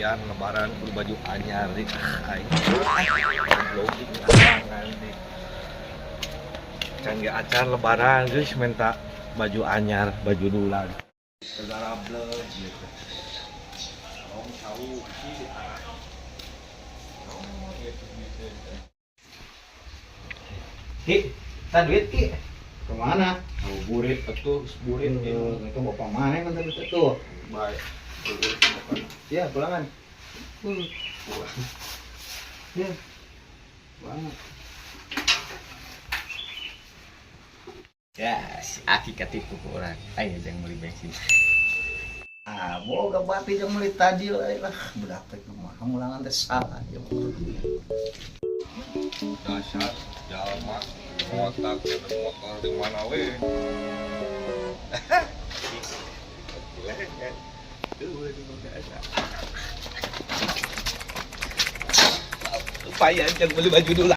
Lumayan lebaran kudu baju anyar di ah aing. Goblok halangan di. Can ge acan lebaran geus minta baju anyar, baju dulang. Segala bleh gitu. Tong cau ki ah. Oh, gitu gitu. Ki, tak duit Ki. Kemana? Ngabuburit atuh, geus burit Eh, itu bapak mana yang minta duit itu? Baik. Buburit bapak. Ya, pulangan. Pulang. Ya. Pulangan. Ya, si Aki katipu ku urang. Ayo jangan beli bensin. Ah, boga bati jeung meuli tajil euy lah. Budak teh kumaha mulangan teh salah ieu mah. Dasar jalma ngotak motor di mana we. Lumayan jangan beli baju dulu.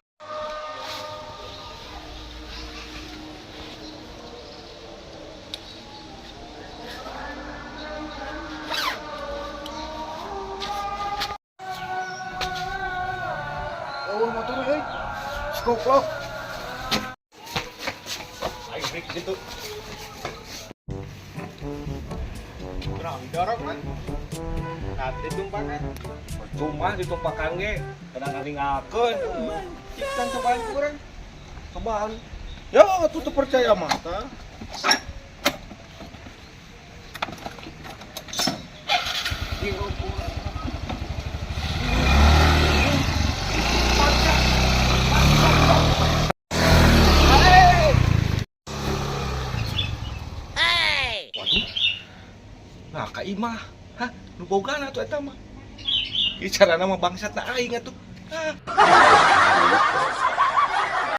Oh, motor euy. Skoplok. Ayo break gitu. Kurang dorong man. Nah, ditumpakan. Percuma ditumpakan ge, kadang ninggalkeun. Kan cobaan kurang. Cobaan. Ya, tuh percaya mata. Waduh. Nah, ka imah. Hah, nu bogana atuh eta mah. Ieu carana mah bangsat na aing atuh. Ah.